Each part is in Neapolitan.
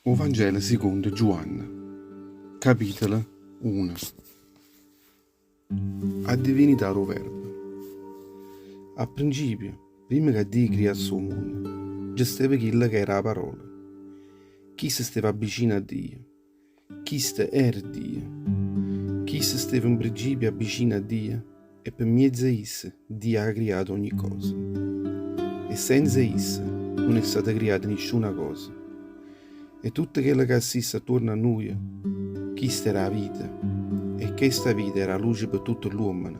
O Vangelo sicondo Giuanne, capitolo uno. A divinità d' 'o Verbo. A principio, primma ca Dio criasse 'o munno, nce steva chillo ca era 'a Parola. Chisto steva abbicino a Dio. Chisto era Dio. Chisto steva 'nprincipio abbicino a Dio e pe' mmiezzo 'e isso Dio ha criato ogni cosa. E senza 'e isso nun è stata criata nisciuna cosa. E tutto chello ca assiste attuorno a nuje, chista era 'a vita, e chesta vita era 'a luce pe' tutte ll'uommene.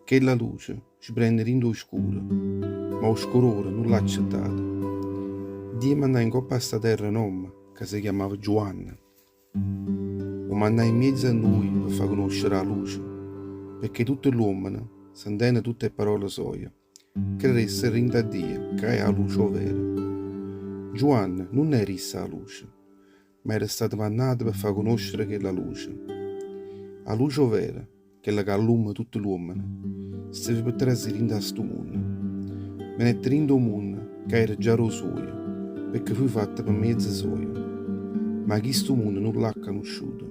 Chella luce sbrenne dint' 'o scuro, ma 'o scurore nun l'ha accettata. Dio mannaje 'ncopp' a 'sta terra n'ommo ca se chiammava Giuanne. 'O mannaje 'mmiezzo a nuje pe' fa conoscere 'a luce, pecché tutte ll'uommene, sentenno tutte 'e parole soje, credessero dint' a Dio ca è 'a luce overa. Giuanne nun era isso 'a luce, ma era stato mannato pe' fa conoscere chella luce. A luce overa, chella ca allumma tutte ll'uommene, steva pe' trasì dint' a stu munno. Venette dint' 'o munno ca era già d' 'o suojo, pecché fuje fatto pe' mezzo suojo. Ma chistu munno nun l'ha canusciuto.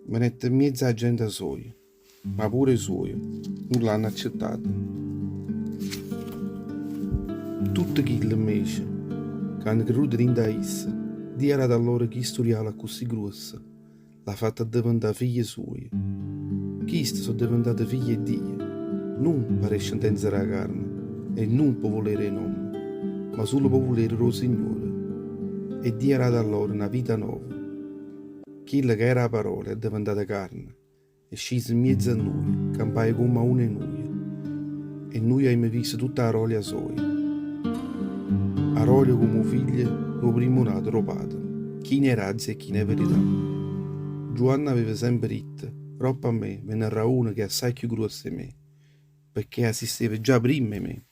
Venette 'mmiezz' 'a genta soja, ma pure 'e suoje nun l'hanno accettato. Tutte chille, 'mmece, ca hanno creduto dint' a isso, Dio ha dato a loro chistu rialo accussì gruosso, L'ha fatto addeventà figlie suoje. Chiste so' deventate figlie 'e Dio, nun p' 'a discendenza d' 'a carne e nun p' 'o vulere 'e n'ommo, ma sulo p' 'o vulere d' 'o Signore. E Dio ha dato a lloro na vita nova. Chillo ca era 'a Parola è addeventata carne, è sciso 'mmiezzo a nuje, campaje comm' a uno 'e nuje. E nuje aimmo visto tutta 'a rolia soja. 'a rolia comm' 'o figlio d' 'o primmo nato d' 'o pate, chino 'e razia e chino 'e verità. Giuanne aveva sempe ditto, Doppo a me venarrà uno ch'è assaje cchiù gruosso 'e me, pecché esisteva già primma 'e me.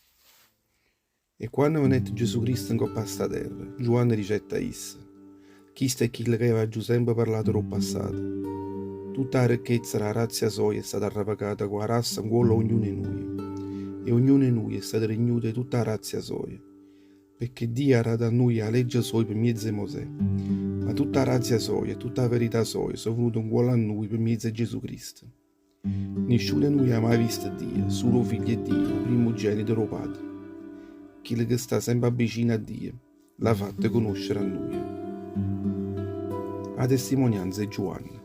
E quanno venette Gesù Cristo 'ncopp' a 'sta terra, Giuanne dicette a isso, Chisto è chillo ca io v'aggio sempe parlato d' 'o passato. Tutta 'a ricchezza d' 'a razia soja è stata arrepecata cu 'a rassa 'ncuollo a ognuno 'e nuje. E ognuno 'e nuje è stato rignuto 'e tutta 'a razia soja. Pecché Dio ha dato a nuje 'a leggia soja pe' miezo 'e Mosè. Ma tutta 'a razia soja e tutta 'a verità soja so' venute 'ncuollo a nuje pe' miezo 'e Gesù Cristo. Nisciuno 'e nuje ha mai visto Dio, sulo 'o Figlio 'e Dio, 'o primmugenito d' 'o Patre, chillo che sta sempe abbicino a Dio, l'ha fatto cunoscere a nuje. A testimonianza 'e Giuanne.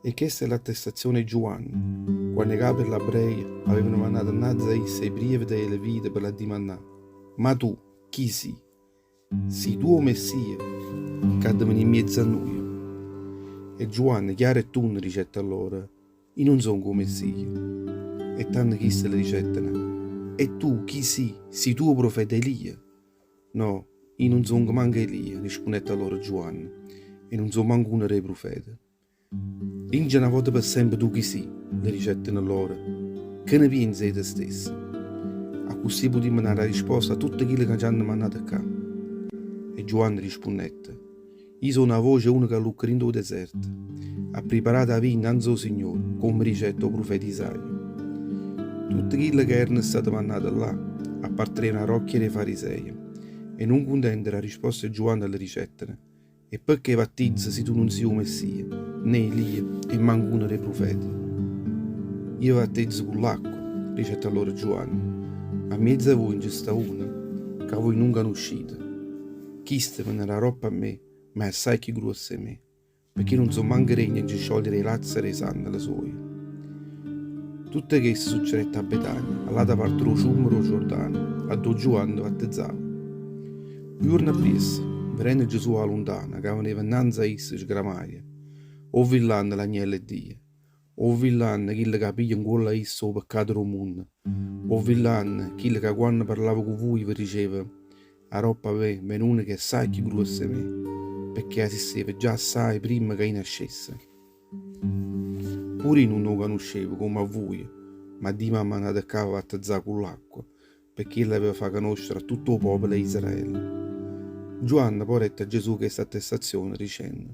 E chesta è l'attestazione 'e Giuanne, quanno 'e cape 'e ll'Abreje avevano mannato 'nnanze a isso 'e prievete e 'e levite pe l'addimannà, Ma tu, chi si'? Si' tu 'o Messia c'ha da venì 'mmiezzo a nuje? E Giuanne, chiaro e tunno, dicette a loro, I' nun songo 'o Messia. E tanno chiste le dicetteno, E tu chi si'? Si' tu 'o profeta Elia? No, i' nun songo manco Elia, rispunnette a loro Giuanne, e nun so' manco uno d' 'e prufete. Dince na vota pe sempe tu chi si', le dicetteno lloro, che ne pienze 'e te stesso? Accussì putimmo dà na risposta a tutte chille ca nce hanno mannato ccà. E Giuanne rispunnette, Io so' na voce 'e uno c'allucca dint' 'o deserto, Appriparate 'a via 'nnanze 'o Signore, comme dicette 'o prufeta Isaia. Tutte chille ca erano state mannate là, appartenevano 'a rocchia d' 'e Fariseie, e nun cuntente d' 'a risposta 'e Giuanne le dicetteno, E perché vattizze si tu nun si' 'o Messia, né Elia e manco uno d' 'e prufete? Io vattezzo cu ll'acqua, dicette allora Giuanne, ma 'mmiez'a vui nce sta uno ca vui nun canuscite. Chisto vene aroppo a me, ma è assaje cchiù gruosso 'e me, pecché io nun so' manco degno 'e nce sciogliere 'e lazze d' 'e sandale soje. Tutto chesto succedette a Betania, all'ata parte d' 'o ciummo d' 'o Giordano, addò Giuanne vattezzava. O juorno appriesso, vedenno Gesù 'a luntano ca veneva 'nnanze a isso, sgramaje, 'O vi llanno l'agnello 'e Dio! 'O vi llanno chillo ca piglia 'ncuollo a isso 'o peccato d' 'o munno! 'O vi llanno chillo ca quanno parlavo cu vuje ve diceva, Aroppo a me vene uno ch'è assaje cchiù gruosso 'e me, pecché esisteva già assaje primma ca io nascesse. Pure io nun 'o canuscevo comme a vuje, ma Dio m'ha mannato ccà a vattezzà cu ll'acqua, pecché ll'aveva fa canoscere a tutto 'o popolo 'e Israele. Giuanne po' dette a Gesù chesta attestazione, dicenno,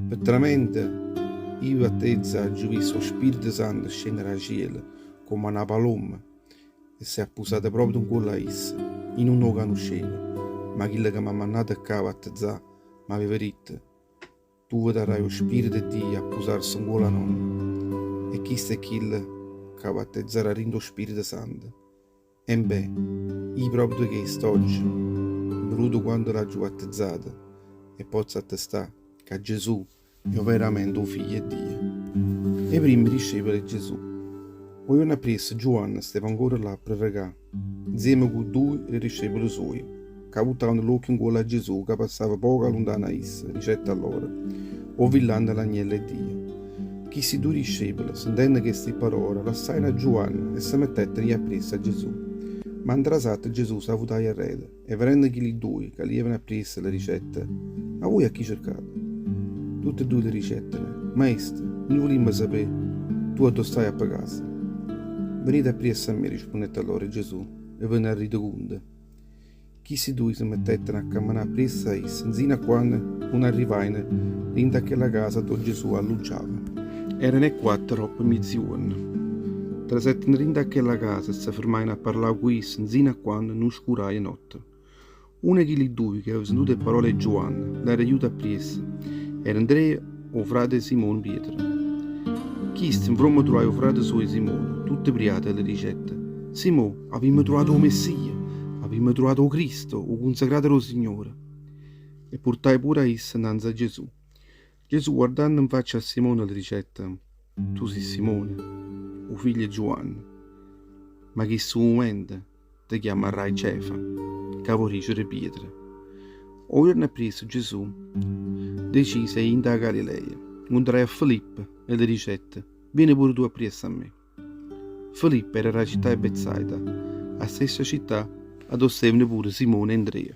Pe tramente io vattezzo aggio visto 'o Spirito Santo scennere 'a cielo comme a na palomma e s'è appusato proprio 'ncuollo a isso. Io nun 'o canuscevo. Ma chillo ca m'ha mannato ccà a vattezzà m'aveva ditto, Tu vedarraje 'o Spirito 'e Dio appusarse 'ncuollo a n'ommo, e chisto è chillo ca vattezzarrà dint' 'o Spirito Santo. Embè, io proprio chesto ogge veduto quanto l'aggio vattezzato e pozzo attestà ca Gesù è overamente 'o Figlio 'e Dio. E primme discepole 'e Gesù. O juorno appriesso Giuanne steva ancora là a prerecà, nzieme cu duje d' 'e discepole suoje, ca vuttavano ll'uocchie 'ncuollo a Gesù ca passava poco 'a luntano 'a isso, dicette a loro, 'O vi llanno l'agnello 'e Dio. Chisti duje discepole, sentenno chesti parole, lassajeno a Giuanne e se mettettero a jì appriesso a Gesù. Ma 'ntrasatte Gesù s'avutaje arreto e vedenno chilli duje ca le jevano appriesso le dicette, Ma vuje a chi cercate? Tutte e duje le dicettero, Maestro, nuje vulimmo sapé tu addò staje a pe casa. Venite appriesso a me, rispunnette allora Gesù, e ve n'arrite cunto. Chisti duje se mettettero a cammenà appriesso a isso nzino a quanno nun arrivajeno dint' a chella casa addò Gesù alluggiava. Erano 'e quatto doppo miezijuorno. Trasettero dint' a chella casa e se fermajeno a parlà cu isso nzino a quanno nun scuraje notte. Uno 'e chilli duje che aveva sentuto 'e parole 'e Giuanne l'era juto appriesso, era Andrea 'o frate 'e Simone Pietro. Chisto 'nfromma truvaje 'o frate suojo Simone, tutto priato, e le dicette, Simò, avimmo truvato 'o Messia, avimmo truvato 'o Cristo, 'o cunsacrato d' 'o Signore. E purtaje pure a isso 'nnanze a Gesù. Gesù guardanno 'nfaccia a Simone le dicette, Tu si' Simone, 'o figlio 'e Giuanne, ma chistu mumento te chiammarrai Cefa, ca vo' dicere Pietro. O juorno appriesso Gesù decise 'e ì 'int' 'a Galileia, 'ncuntraje a Filippo e le dicette, Viene pure tu appriesso a me. Filippo era d' 'a città 'e Betsaida, 'a stessa città addò stevano pure Simone e Andrea.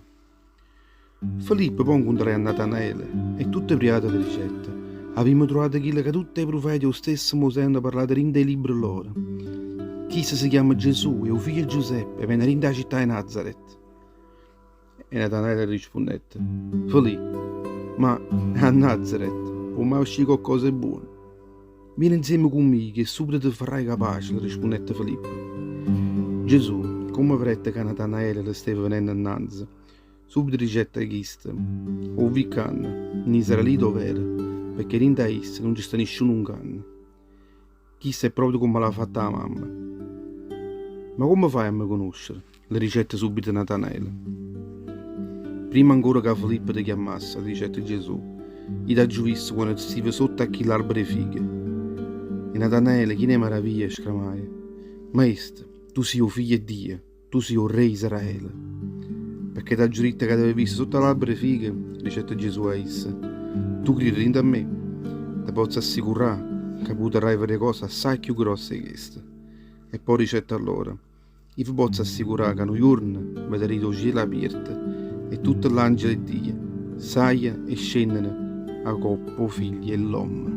Filippo po' 'ncuntraje a Natanaele e tutto priato le dicette, Avimmo truvato chillo ca tutt' 'e prufeti e 'o stesso Mosè hanno parlato dint' 'e libbre lloro. Chisto se chiamma Gesù, è 'o figlio 'e Giuseppe, vene dint' 'a città 'e Nazaret. E Natanaele rispunnette, Filì, ma a Nazaret po' mai uscì coccosa 'e buono? Viene 'nzieme cu mico e subito te farrai capace, le rispunnette Filippo. Gesù, comme vedette ca Natanaele le steva venenno 'nnanze, Subito dicette a chisto, 'O vi ccanno, n'israelita overo, pecché dint' a isso nun ce sta nisciuno 'nganno. Chisto è proprio comme l'ha fatta 'a mamma. Ma comme faje a me conoscere? le dicette subito Natanaele. Primma ancora ca Filippo te chiammasse, le dicette Gesù, io t'aggio visto quanno stive sotto a chill'albero 'e fiche. E Natanaele, chino 'e maraviglia, esclamaje, Maestro, tu si' 'o figlio 'e Dio! Tu si' 'o rre 'e Israele. Pecché t'aggio ditto ca t'avevo visto sotto a l'albero 'e fiche? Dicette Gesù a isso, Tu cride dint' a me? Te pozzo assicurà ca putarraje vedé cose assaje cchiù grosse 'e cheste. E po' dicette a loro, Io ve pozzo assicurà ca nu juorno vedarrite 'o cielo apierto e tutte ll'angele 'e Dio saglieno e scenneno 'a coppa 'o Figlio 'e ll'ommo.